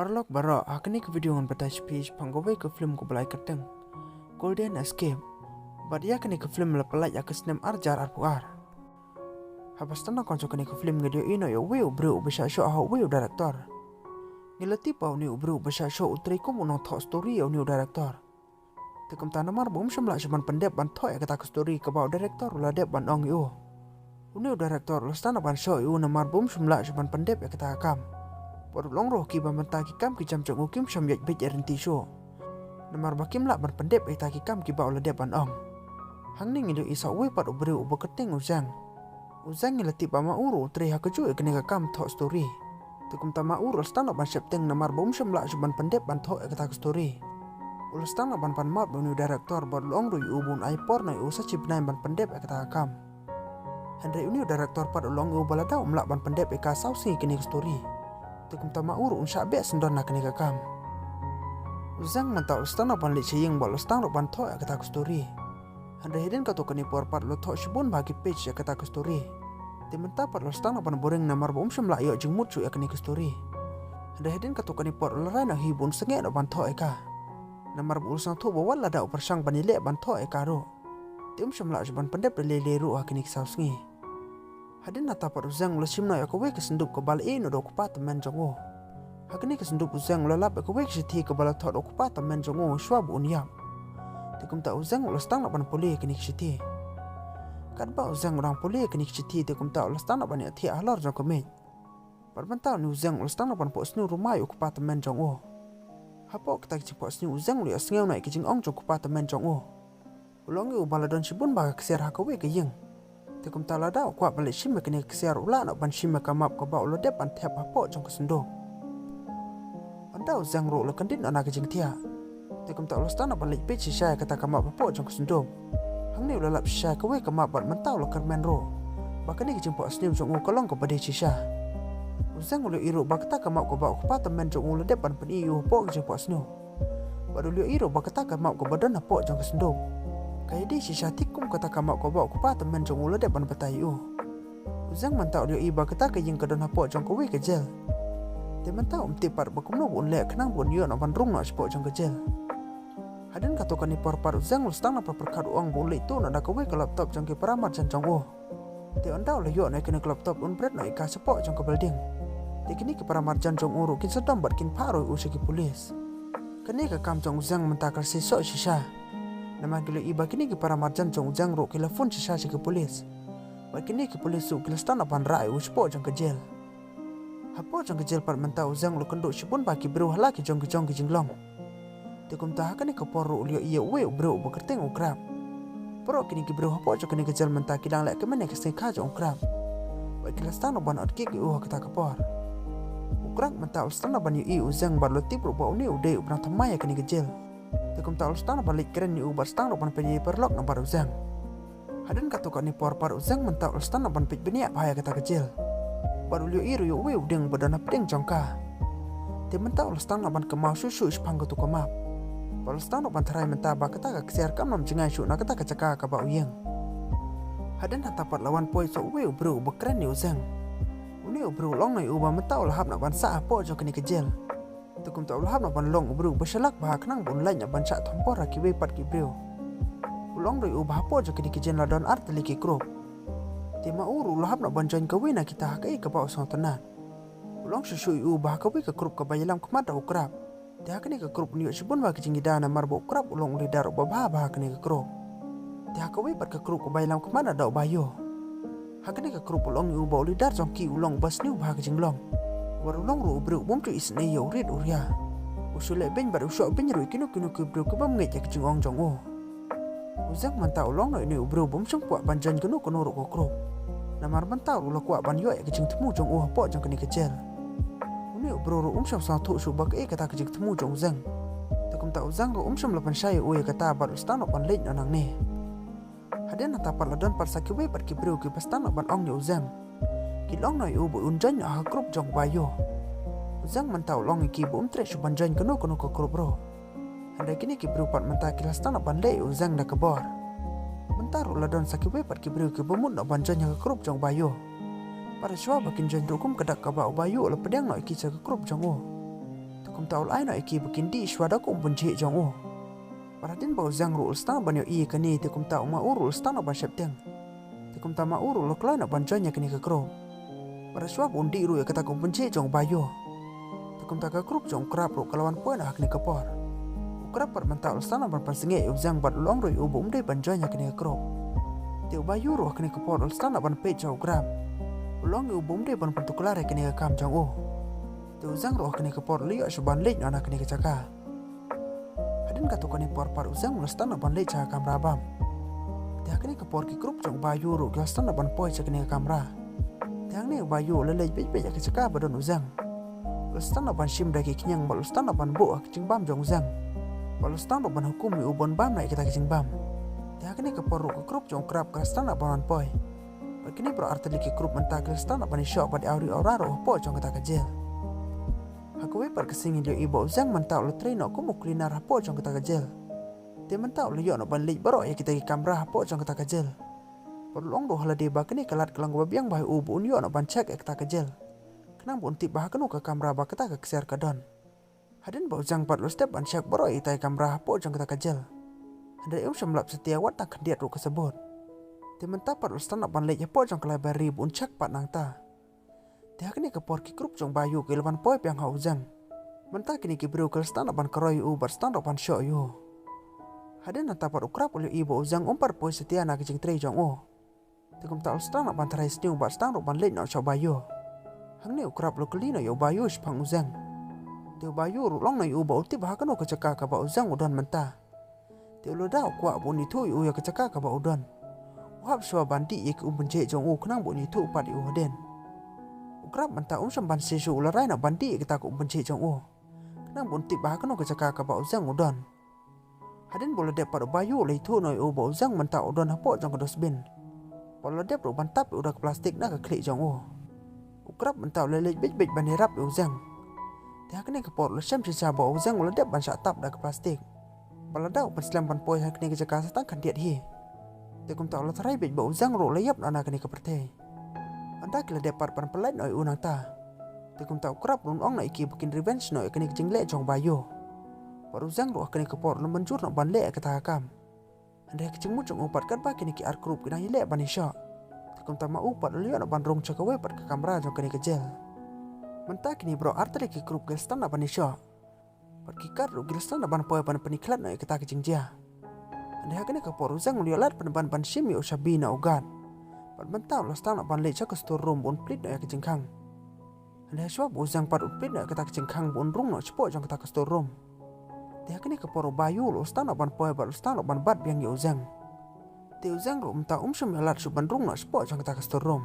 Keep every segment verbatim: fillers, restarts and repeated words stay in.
Paralok baroh, ha kane ka video ngan batai sha phi shaphang kawei ka film kaba la ai kyrteng Golden Escape. Bad ïa kane ka film la pynlait ha ka snem ar hajar arphew ar. Haba sdang noh jong kane ka film ngi la ïohi noh ïa uwei u briew uba shah shoh ha uwei u director. Ngi la tip ba une u briew uba shah shoh u trei kum u nongthoh story ïa une u director. Te kumta namar ba um shym lah shuh ban pyndep ban thoh ïa kata ka story kaba u director u la dep ban ong ïa u, une u director u la sdang noh ban shoh ïa u namar ba um shym lah shuh ban pyndep ïa kata ka kam. Bad u long ruh ki ba mynta ki kam ki jam jong u kim shym ïaid beit ïaid ryntih shuh, namar ba kim lah ban pyndep ïa kita ki kam kiba u la dep ban ong. Hangne ngi la ïohi sa uwei pat u briew uba kyrteng u Zeng. U Zeng ngi la tip ba ma u ruh u trei ha kajuh ïa kane ka kam thoh story. Te kumta ma u ruh u la sdang noh ban sheptieng namar ba um shym lah shuh ban pyndep ban thoh ïa kata ka story. U la sdang noh ban pan map bad une u director bad u la ong ruh ïa u ba un ai por noh ïa u sa shi bnai ban pyndep ïa kata ka kam. Hynrei une u director pat u la ong ïa u ba lada um lah ban pyndep ïa ka saw sngi kane ka story, te kumta ma u ruh un shah beh syndon na kane ka kam. U Zeng mynta u la sdang noh ban leit sha ïing bad u la sdang noh ban thoh ïa kata ka story. Hynrei hadien katto katne por pat u la thoh shibun bha ki page ïa kata ka story. Te mynta pat u la sdang noh ban boring namar ba um shym lah ïoh jingmut shuh ïa kane ka story. Hynrei hadien katto katne por u la rai noh hi ba un sangeh noh ban thoh ïa ka, namar ba u la sngewthuh ba wat lada u pyrshang ban ïaleh ban thoh ïa ka ruh, te um shym lah shuh ban pyndep da lei lei ruh ha kine ki saw sngi. Hadien nangta pat u Zeng u la shim noh ïa kawei ka synduk kaba la ïeh noh da u kpa tymmen jong u. Ha kane ka synduk u Zeng u la lap ïa kawei ka shithi kaba la thoh da u kpa tymmen jong u shuwa ba un ïap. Te kumta u Zeng u la sdang noh ban pule ïa kane ka shithi. Katba u Zeng u dang pule ïa kane ka shithi te kumta u la sdang noh ban ïathiah halor jong ka miej. Bad mynta une u Zeng u la sdang noh ban phohsniew ruma ïa u kpa tymmen jong u. Hapoh kata ka jingphohsniew u Zeng u la ïohsngew noh ïa ka jingong jong u kpa tymmen jong u. U la ong ïa u ba la don shibun bha ka ksiar ha kawei ka ïing. Te kumta lada u kwah ban leit shim ïa kane ka ksiar u lah noh ban shim ïa ka map kaba u la dep ban thep hapoh jong ka synduk. Ynda u Zeng ruh u la kyndit noh na ka jingthiah. Te kumta u la sdang noh ban leit peit shisha ïa kata ka map hapoh jong ka synduk. Hangne u la lap shisha ïa kawei ka map bad mynta u la kyrmen ruh ba kane ka jingphohsniew jong u ka long kaba dei shisha. U Zeng u la ïohi ruh ba kata ka map kaba u kpa tymmen jong u u la dep ban pyni ïa u hapoh ka jingphohsniew. Bad u la ïohi ruh ba kata ka map kaba don hapoh jong ka synduk ka ïadei shisha thik kum kata ka map kaba u kpa tymmen jong u u la dep ban batai ïa u. U Zeng mynta u la ïohi ba kata ka ïing ka don hapoh jong kawei ka jel. Te mynta um tip pat ba kumno ba un leh khnang ba un ïoh noh ban rung noh shapoh jong ka jel. Hadien katto katne por pat u Zeng u la sdang noh ban pyrkhat, u ong ba un leit tuh noh da kawei ka laptop jong ki paramarjan jong u. Te ynda u la ïoh noh ïa kane ka laptop un bret noh ïa ka shapoh jong ka building. Te kine ki paramarjan jong u ruh kin sdom bad kin phah ruh ïa u sha ki pulis. Kane ka kam jong u Zeng mynta ka la seisoh shisha, namar ki la ïohi ba kine ki paramarjan jong u Zeng ruh ki la phone shisha sha ki pulis. Bad kine ki pulis ruh ki la sdang noh ban rah ïa u shapoh jong ka jel. Hapoh jong ka jel pat mynta u Zeng u la kynduh shibun bha ki briew ha la ki jong ki jong ki jinglong. Te kumta ha kane ka por ruh u la ïohi ïa uwei u briew uba kyrteng u Krab. Baroh kine ki briew hapoh jong kane ka jel mynta ki dang leh kmen ïa ka sngi kha jong u Krab. Bad ki la sdang noh ban ot kik ïa u ha kata ka por. U Krab mynta u la sdang noh ban ïohi ïa u Zeng bad u la tip ruh ba une u dei uba dang thymmai ïa kane ka jel. Te kumta u la sdang noh ban leit kren ïa u bad sdang noh ban pynïaid paralok noh bad u Zeng. Hadien katto katne por pat u Zeng mynta u la sdang noh ban peit bniah bha ïa kata ka jel. Bad u la ïohi ruh ïa uwei u dieng ba don hapdeng jong ka. Te mynta u la sdang noh ban kynmaw shuh shuh shaphang kato ka map. Bad u la sdang noh ban tharai mynta ba kata ka ksiar kam nym jngai shuh na kata ka jaka kaba u ïeng. Hadien nangta pat la wan poi sa uwei u briew uba kren ïa u Zeng. Une u briew u la ong noh ïa u ba mynta u la hap noh ban sah hapoh jong kane ka jel. Te kumta u la hap noh ban long u briew uba shalak bha khnang ba un lait noh ban shah thombor ha kiwei pat ki briew. U la ong ruh ïa u ba hapoh jong kine ki jel la don ar tylli ki group. Te ma u ruh u la hap noh ban join kawei na kita ha kaei kaba u sngewtynnat. U la ong shuh shuh ïa u ba ha kawei ka group kaba ïalam khmat da u Krab. Te ha kane ka group un ïoh shibun bha ki jingïada namar ba u Krab u long u leader uba bha bha ha kane ka group. Te ha kawei pat ka group kaba ïalam khmat da u Bayo. Ha kane ka group u la ong ïa u ba u leader jong ki u long uba sniew bha ka jinglong. Bad u long ruh u briew u bym ju isynei ïa u rit u ria. U shu leh beiñ bad u shoh beiñ ruh ïa kino kino ki briew ki bym ngeit ïa ka jingong jong u. U Zeng mynta u long noh ïa une u briew bym shym kwah ban join kano kano ruh ka group. Namar mynta ruh u la kwah ban ïoh ïa ka jingthmu jong u hapoh jong kane ka jel. Une u briew ruh um shym sngewthuh shuh ba kaei kata ka jingthmu jong u Zeng. Te kumta u Zeng ruh um shym la pynshai ïa u ïa kata bad u sdang noh ban leit noh nangne. Hadien nangta pat la don pat sa kiwei pat ki briew kiba sdang noh ban ong ïa u Zeng. Ki la ong noh ïa u ba un join noh ha ka group jong u Bayo. U Zeng mynta u la ong ïa ki ba um treh shuh ban join kano kano ka group ruh. Hynrei kine ki briew pat mynta ki la sdang noh ban leh ïa u Zeng da ka bor. Mynta ruh la don sa kiwei pat ki briew kiba mut noh ban join ha ka group jong u Bayo. Bad shuwa ba kin join ruh kum ka dak kaba u Bayo u la pdiang noh ïa ki sha ka group jong u. Te kumta u la ai noh ïa ki ba kin dih shuwa da ka umbynjhieh jong u. Bad hadien ba u Zeng ruh u la sdang ban ïohi ïa kane, te kumta u Ma U ruh u la sdang noh ban sheptieng. Te kumta Ma U ruh u la kloi noh ban join ïa kane ka group. Bad shuwa ba un dih ruh ïa kata ka umbynjhieh jong u Bayu, te kumta ka group jong u Krab ruh ka la wan poi noh ha kane ka por. U Krab pat mynta u la sdang noh ban pynsangeh ïa u Zeng bad u la ong ruh ïa u ba um dei ban join ïa kane ka group. Te u Bayu ruh ha kane ka por u la sdang noh ban peit sha u Krab. U la ong ïa u ba um dei ban pyntuklar ïa kane ka kam jong u. Te u Zeng ruh ha kane ka por u la ïoh shuh ban leit noh na kane ka jaka. Hadien katto katne por pat u Zeng u la sdang noh ban leit sha ka kamra bam. Te ha kane ka por ki group jong u Bayu ruh ki la sdang noh ban poi sha kane ka kamra. Te hangne u Bayu u la leit beit beit ïa ka jaka ba don u Zeng. U la sdang noh ban shim da ki khñiang bad u la sdang noh ban buh ha ka jingbam jong u Zeng. Bad u la sdang noh ban hukum ïa u ban bam noh ïa kita ki jingbam. Te ha kane ka por ruh ka group jong u Krab ka la sdang noh ban wan poi. Bad kine baroh artylli ki group mynta ki la sdang noh ban ïashoh bad ïa u ri u ra ruh hapoh jong kata ka jail. Ha kawei pat ka sngi ngi la ïohi ba u Zeng mynta u la trei noh kum u cleaner hapoh jong kata ka jail. Te mynta u la ïoh noh ban leit baroh ïa kita ki kamra hapoh jong kata ka jail. Bad u la ong ruh ha lade ba kane ka lad ka long kaba biang bha ïa u ba un ïoh noh ban check ïa kata ka jail, khnang ba un tip ba ha kano ka kamra ba kata ka ksiar ka don. Hadien ba u Zeng pat u la step ban check baroh ïa kita ki kamra hapoh jong kata ka jail, hynrei um shym lap satia wat tang khyndiat ruh ka sabut. Te mynta pat u la sdang noh ban leit hapoh jong ka library ba un check pat nangta. Te ha kane ka por ki group jong u Bayu ki la wan poi biang ha u Zeng. Mynta kine ki briew ki la sdang noh ban kyroi ïa u bad sdang noh ban shoh ïa u. Hadien nangta pat u Krab u la ïohi ba u Zeng um pat poi satia na ka jingtrei jong u. Te kumta u la sdang noh ban tharai sniew bad sdang ruh ban leit noh sha u Bayu. Hangne u Krab u la kylli noh ïa u Bayu shaphang u Zeng. Te u Bayu ruh u la ong noh ïa u ba u tip ha kano ka jaka kaba u Zeng u don mynta. Te u la da u kwah ba un ïathuh ïa u ïa ka jaka kaba u don. U hap shuwa ban dih ïa ki umbynjhieh jong u khnang ba un ïathuh pat ïa u hadien. U Krab mynta um shym ban shisha u la rai noh ban dih ïa kata ka umbynjhieh jong u, khnang ba un tip ba ha kano ka jaka kaba u Zeng u don. Hadien ba u la dep pat u Bayu u la ïathuh noh ïa u ba u Zeng mynta u don hapoh jong ka dustbin. Bad u la dep ruh ban tap ïa u da ka plastik na ka khlieh jong u. U Krab mynta u la leit beit beit ban ïarap ïa u Zeng. Te ha kane ka por u la shem shisha ba u Zeng u la dep ban shah tap da ka plastik. Bad lada u pynslem ban poi ha kane ka jaka sa tang khyndiat hi. Te kumta u la tharai beit ba u Zeng ruh u la ïap noh na kane ka pyrthei. Ynda ki la dep pat ban pyllait noh ïa u nangta, te kumta u Krab ruh un ong noh ïa ki ba kin revenge noh ïa kane ka jingleh jong u Bayu. Bad u Zeng ruh ha kane ka por u la mynjur noh ban leh ïa kata ka kam. Hynrei ha ka jingmut jong u pat katba kine ki ar group ki dang ïaleh ban ïashoh, te kumta Ma U pat u la ïoh noh ban rung sha kawei pat ka kamra jong kane ka jail. Mynta kine baroh artylli ki group ki la sdang noh ban ïashoh. Bad ki guard ruh ki la sdang noh ban poi ban pynkhlad noh ïa kata ka jingjia. Hynrei ha kane ka por u Zeng u la ïoh lad pynban ban shim ïa u shabi na u guard. Bad mynta u la sdang noh ban leit sha ka store room ba un plie noh ïa ka jingkhang. Hynrei shuwa ba u Zeng pat un plie noh ïa kata ka jingkhang ba un rung noh shapoh jong kata ka store room, te ha kane ka por u Bayu u la sdang noh ban poi bad u la sdang noh ban bat biang ïa u Zeng. Te u Zeng ruh mynta um shym ïoh lad shuh ban rung noh shapoh jong kata ka store room.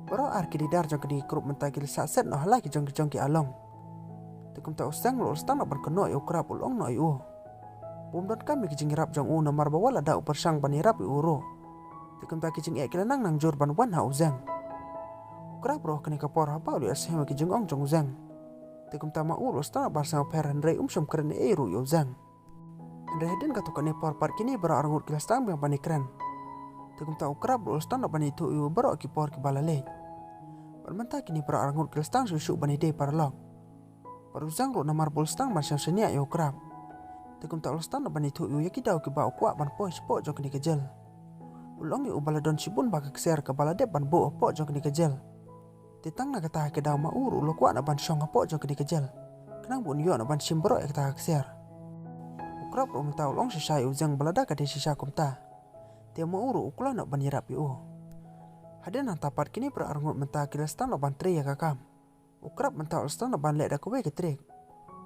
Baroh ar ki leader jong kane ka group mynta ki la sah set noh ha la ki jong ki jong ki along. Te kumta u Zeng ruh u la sdang noh ban kynnoh ïa u Krab, u la ong noh ïa u ba um donkam ïa ka jingïarap jong u namar ba wat la da u pyrshang ban ïarap ïa u ruh. Te kumta ki jingeh ki la nang nang jur ban wan ha u Zeng. U Krab ruh ha kane ka por haba u la ïohsngew ïa ki jingong jong u Zeng, te kumta Ma U ruh u la sdang noh ban sngewpher hynrei um shym kren ei ei ruh ïa u Zeng. Hynrei hadien katto katne por pat kine baroh arngut ki la sdang biang ban ïakren. Te kumta u Krab ruh u la sdang noh ban ïathuh ïa u baroh ki por kiba la leit. Bad mynta kine baroh arngut ki la sdang shuh shuh ban ïadei paralok. Bad u Zeng ruh namar ba u la sdang ban sngewshaniah ïa u Krab, te kumta u la sdang noh ban ïathuh ïa u ïa ki daw kiba u kwah ban poi shapoh jong kane ka jail. U la ong ïa u ba la don shibun bha ka ksiar kaba la dep ban buh hapoh jong kane ka jail. Te tang na kata ka daw Ma U ruh u la kwah noh ban shong hapoh jong kane ka jail, khnang ba un ïoh noh ban shim baroh ïa kata ka ksiar. U Krab ruh mynta u la ong shisha ïa u Zeng ba lada ka dei shisha kumta, te Ma U ruh u kloi noh ban ïarap ïa u. Hadien nangta pat kine baroh arngut mynta ki la sdang noh ban trei ïa ka kam. U Krab mynta u la sdang noh ban leh da kawei ka trick.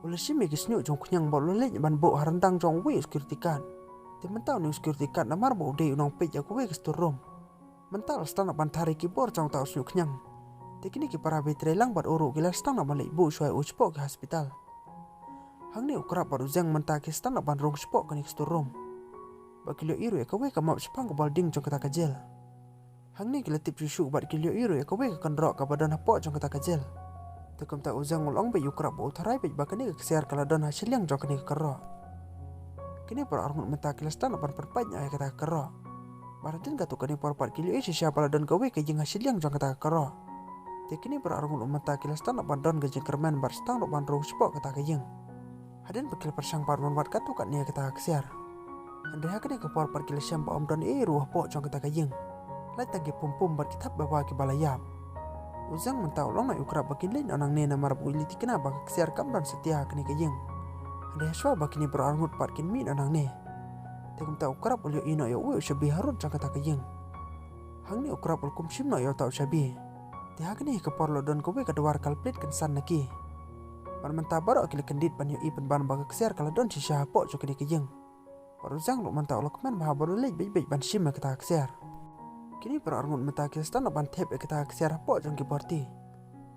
U la shim ïa ki shñiuh jong u khñiang bad u la leit ban buh ha ryndang jong uwei u security guard. Te mynta une u security guard namar ba u dei u nongpeit ïa kawei ka store room, mynta u la sdang noh ban thar ïa ki bor jong uta u shñiuh khñiang. Te kine ki para beit treilang bad u ruh ki la sdang noh ban leit buh shuwa ïa u shapoh ki hospital. Hangne u Krab bad u Zeng mynta ki sdang noh ban rung shapoh kane ka store room. Bad ki la ïohi ruh ïa kawei ka map shaphang ka building jong kata ka jail. Hangne ki la tip shuh shuh bad ki la ïohi ruh ïa kawei ka kynroh kaba don hapoh jong kata ka jail. Te kumta u Zeng u la ong beit ïa u Krab ba u tharai beit ba kane ka ksiar ka la don ha shiliang jong kane ka kynroh. Kine baroh arngut mynta ki la sdang noh ban pynpait noh ïa kata ka kynroh. Bad hadien katto katne por pat ki la ïohi shisha ba la don kawei ka ïing ha shiliang jong kata ka kynroh. Te kine baroh arngut mynta ki la start noh ban don ka jingkyrmen bad sdang noh ban rung shapoh kata ka ïing. Hadien ba ki la pyrshang pat ban wad katto katne ïa kata ka ksiar, hynrei ha kane ka por pat ki la shem ba ym don ei ruh hapoh jong kata ka ïing. Lait tang ki pum pum bad ki thap baba kiba la ïap. U Zeng mynta u la ong noh ïa u Krap ba kin leit noh nangne namar ba u la thikna ba ka ksiar kam don satia ha kane ka ïing. Hynrei hashwa ba kine baroh arngut pat kin mih noh nangne, te kumta u Krap u la ïohi noh ïa uwei u shabi harud jong kata ka ïing. Hangne u Krap u la kum shim noh ïa uta u shabi. Te ha kane ka por la don kawei ka dwar ka la plie kynsan na ki. Bad mynta baroh ki la kyndit ban ïohi pynban ba ka ksiar ka la don shisha hapoh jong kane ka ïing. Bad u Zeng ruh mynta u la kmen bha bad u la leit beit beit ban shim ïa kata ka ksiar. Kine baroh arngut mynta ki la start noh ban thep ïa kata ka ksiar hapoh jong ki borti.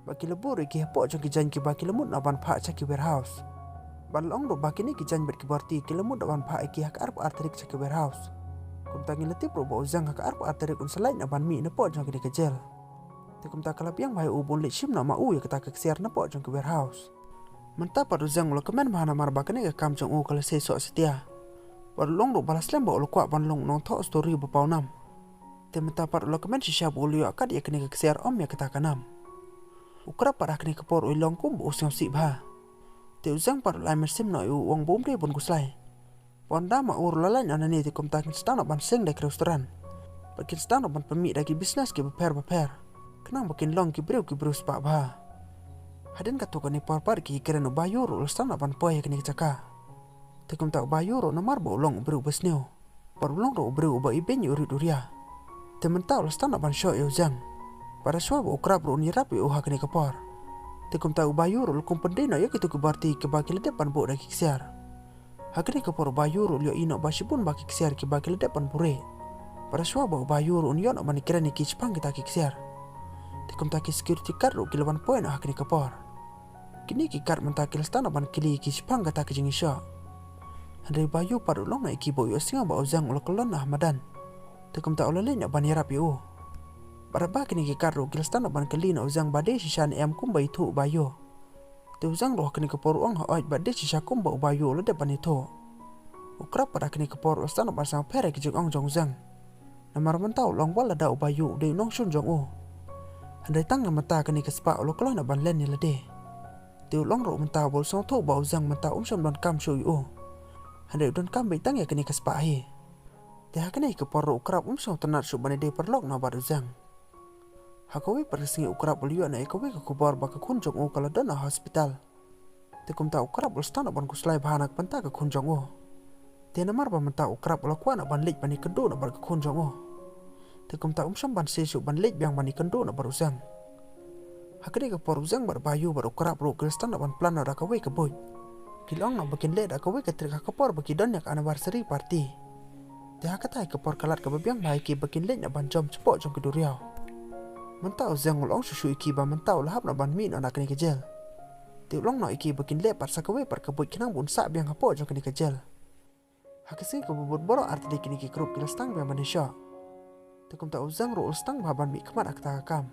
Bad ki la buh ruh ïa ki hapoh jong ki jaiñ kiba ki la mut noh ban phah sha ki warehouse. Bad la ong ruh ba kine ki jaiñ bad ki borti ki la mut noh ban phah ïa ki ha ka arphew ar tarik sha ki warehouse. Kumta ngi la tip ruh ba u Zeng ha ka arphew ar tarik un sa lait noh ban mih napoh jong kane ka jel. Te kumta ka la biang bha ïa u ba un leit shim noh ma u ïa kata ka ksiar napoh jong ki warehouse. Mynta pat u Zeng u la kmen bha namar ba kane ka kam jong u ka la sei soh satia. Bad u la ong ruh ba la slem ba u la kwah ban long u nongthoh story ba paw nam. Te mynta pat u la kmen shisha ba u la ïoh kat ïa kane ka ksiar ym ïa kata ka nam. U Krap pat ha kane ka por u la long kumba u sngewsih bha. Te u Zeng pat u la ai mynsiem noh ïa u, u ong ba um dei ban khuslai. Bad ynda ma u ruh u la lait noh nangne te kumta kin sdang noh ban seng da ki restaurant. Bad kin sdang noh ban pynmih da ki business kiba pher bapher, khnang ba kin long ki briew ki briew spah bha. Hadien katto katne por pat ki kren, u Bayu ruh u la sdang noh ban poi ha kane ka jaka. Te kumta u Bayu ruh namar ba u long u briew uba sniew, bad u long ruh u briew uba ibeiñ ïa u rit u ria, te mynta u la sdang noh ban shoh ïa u Zeng. Bad hashwa ba u Krap ruh un ïarap ïa u ha kane ka por, te kumta u Bayu ruh u la kum pyndei noh ïa kito ki borti kiba ki la dep ban buh da ki ksiar. Ha kane ka por u Bayu ruh u la ïohi noh ba shibun bha ki ksiar kiba ki la dep ban buhrieh. Bad hashwa ba u Bayu ruh un ïoh noh ban ïakren ïa ki shaphang kita ki ksiar, te kumta ki security guard ruh ki la wan poi noh ha kane ka por. Kine ki guard mynta ki la sdang noh ban kylli ïa ki shaphang kata ka jingïashoh. Hynrei u Bayu pat u la ong noh ïa ki ba u ïohsngew ba u Zeng u la kyllon noh ha madan, te kumta u la leit noh ban ïarap ïa u. Bad haba kine ki guard ruh ki la sdang noh ban kylli na u Zeng ba dei shisha ne em kumba ïathuh u Bayu, te u Zeng ruh ha kane ka por u ong hooid ba dei shisha kumba u Bayu u la dep ban ïathuh. U Krap pat ha kane ka por u la sdang noh ban sngewpher ïa ki jingong jong u Zeng. Namar mynta u la ong ba lada u Bayu u dei u nongshun jong u, hynrei tang na mynta kane ka spah u la kloi noh ban len ïa lade. Te u la ong ruh mynta ba u sngewthuh ba u Zeng mynta um shym donkam shuh ïa u, hynrei u donkam beit tang ïa kane ka spah hi. Te ha kane ka por ruh u Krap um sngewtynnat shuh ban ïadei paralok noh bad u Zeng. Ha kawei pat ka sngi u Krap u la ïoh noh ïa kawei ka khubor ba ka khun jong u ka la don ha hospital. Te kumta u Krap u la sdang noh ban khuslai bha na ka bynta ka khun jong u. Te namar ba mynta u Krap u la kwah noh ban leit ban ïakynduh noh bad ka khun jong u, te kumta um shym ban shisha shuh ban leit biang ban ïakynduh noh bad u Zeng. Ha kane ka por u Zeng bad u Bayu bad u Krap ruh ki la sdang noh ban plan noh da kawei ka buit. Ki la ong noh ba kin leh da kawei ka trick ha ka por ba ki don ïa ka anniversary party. Te ha kata ka por ka lad kaba biang bha ïa ki ba kin leit noh ban jam shapoh jong ki duriaw. Mynta u Zeng u la ong shuh shuh ïa ki ba mynta u la hap noh ban mih noh na kane ka jel. Te u la ong noh ïa ki ba kin leh pat sa kawei pat ka buit khnang ba un sah biang hapoh jong kane ka jel. Ha ka sngi kaba bud baroh artylli kine ki group ki la sdang biang ban ïashoh. Te kumta u Zeng ruh u la sdang bha ban mihkhmat ha kata ka kam.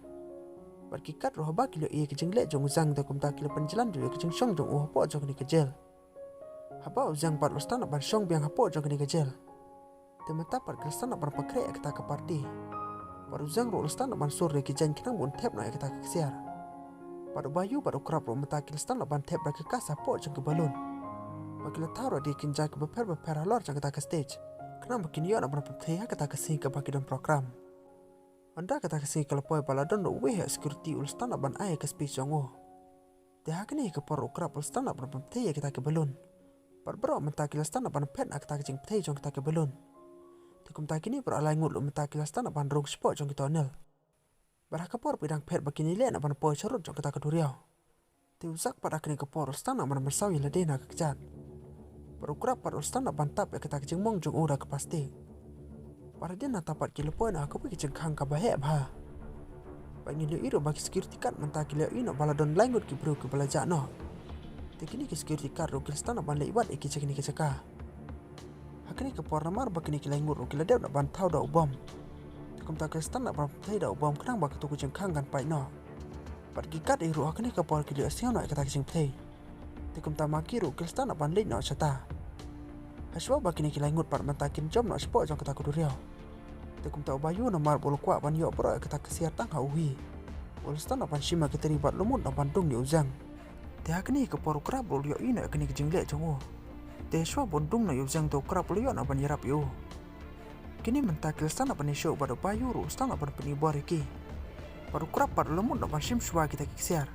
Bad ki guard ruh haba ki la ïohi ïa ka jingleh jong u Zeng te kumta ki la pynjlan ruh ïa ka jingshong jong u hapoh jong kane ka jel. Haba u Zeng pat u la sdang noh ban shong biang hapoh jong kane ka jel, te mynta pat ki la sdang noh ban pynkhreh ïa kata ka party. Bad u Zeng ruh u la sdang noh ban sur ïa ki jaiñ khnang ba un thep noh ïa kata ka ksiar. Bad u Bayu bad u Krap ruh mynta ki la sdang noh ban thep da ka kas hapoh jong ki balloon. Bad ki la thaw ruh da ki kynja kiba pher bapher halor jong kata ka stage, khnang ba kin ïoh noh ban pynpthei ha kata ka sngi kaba ki don program. Ynda kata ka sngi ka la poi ba la don ruh uwei ha security u la sdang noh ban ai ïa ka speech jong u. Te ha kane ka por u Krap u la sdang noh ban pynpthei ïa kita ki balloon. Bad baroh mynta ki la sdang noh ban phet na kata ka jingpthei jong kita ki balloon. Te kumta kine baroh lai ngut ruh mynta ki la sdang noh ban rung shapoh jong ki tunnel. Bad ha ka por ba ki dang phet ba kin ïaleh noh ban poi sharud jong kata ka duriaw, te u Zak pat ha kane ka por u la sdang noh ban pynsaw ïa lade na ka kjat. Bad u Krap pat u la sdang noh ban tap ïa kata ka jingmong jong u da ka plastik. Bad hadien nangta pat ki la poi noh ha kawei ka jingkhang kaba heh bha. Bad ngi la ïohi ruh ba ki security guard mynta ki la ïohi noh ba la don lai ngut ki briew kiba la jah noh. Te kine ki security guard ruh ki la sdang noh ban leit wad ïa ki sha kane ka jaka. Ha kane ka por namar ba kine ki lai ngut ruh ki la dep noh ban thaw da u bom, te kumta ki la sdang noh ban pynthei da u bom khnang ba kato ka jingkhang kan pait noh. Bad ki guard ruh ha kane ka por ki la ïohsngew noh ïa kata ka jingpthei. Te kumta ma ki ruh ki la sdang noh ban leit noh shata. Hashwa ba kine ki lai ngut pat mynta kin jam noh shapoh jong kata ka duriaw. Te kumta u Bayu namar ba u la kwah ban ïoh baroh ïa kata ka ksiar tang ha u hi, U la sdang noh ban shim ïa ki tari bad u la mut noh ban dung ïa u Zeng. Te ha kane ka por u Krab ruh u la ïohi noh ïa kane ka jingleh jong u. Te shuwa ban dung noh ïa u Zeng te u Krab u la ïoh noh ban ïarap ïa u. Kine mynta ki la sdang noh ban ïashoh bad u Bayu ruh u la sdang noh ban pyni bor ïa ki. Bad u Krab pat u la mut noh ban shim shuwa kita ki ksiar.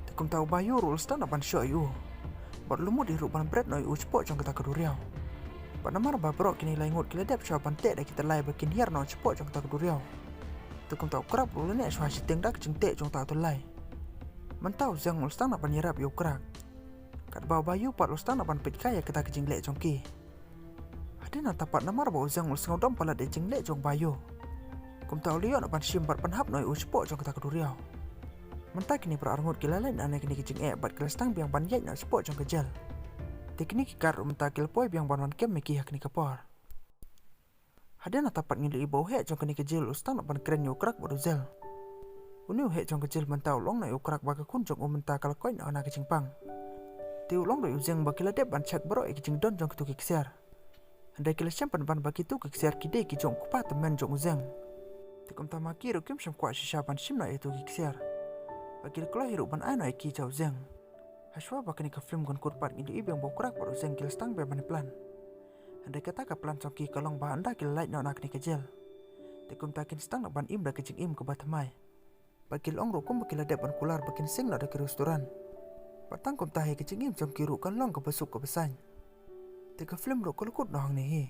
Te kumta u Bayu ruh u la sdang noh ban shoh ïa u. Bad u la mut ïa ruh ban bret noh ïa u shapoh jong kata ka duriaw. Bad namar ba baroh kine lai ngut ki la dep shuwa ban teh da ki tyllai ba kin hiar noh shapoh jong kata ka duriaw. Te kumta u Krab ruh u la neh shuwa shiteng da ka jingteh jong kata ka tyllai. Mynta u Zeng u la sdang noh ban ïarap ïa u Krab. Katba u Bayu pat u la sdang noh ban peit kai ïa kata ka jingleh jong ki. Hadien nangta pat namar ba u Zeng u la sngewdom palat ïa ka jingleh jong u Bayu. Kumta u la ïoh noh ban shim bad pynhap noh ïa u shapoh jong kata ka duriaw. Mynta kine baroh arngut ki la leit noh na kane ka jingeh bad ki la sdang biang ban ïaid noh shapoh jong ka jel. Te kine ki guard ruh mynta ki la poi biang ban wan kem ïa ki ha kane ka por. Hadien nangta pat ngin ïohi ba u heh jong kane ka jel u la sdang noh ban kren ïa u Krab bad u Zeng. Une u heh jong ka jel mynta u la ong noh ïa u Krab ba ka khun jong u mynta ka la koit noh na ka jingpang. Te u la ong ruh ïa u Zeng ba ki la dep ban check baroh ïa ki jingdon jong kito ki ksiar. Hynrei ki la shem pynban ba kito ki ksiar ki dei ki jong u kpa tymmen jong u Zeng. Te kumta ma ki ruh kim shym kwah shisha ban shim noh ïa kito ki ksiar. Ba ki la kloi hi ruh ban ai noh ïa ki sha u Zeng. Hashuwa ba kane ka film kan kut pat ngin ïohi biang ba u Krab bad u Zeng ki la sdang biang ban plan. Hynrei kata ka plan jong ki ka long ba ynda ki la leit noh na kane ka jel, te kumta kin sdang noh ban im da ka jingim kaba thymmai. Bad ki la ong ruh kumba ki la dep ban kular ba kin sing noh da ki restaurant. Bad tang kumta hi ka jingim jong ki ruh kan long kaba suk kaba saiñ. Te ka film ruh ka la kut noh hangne hi.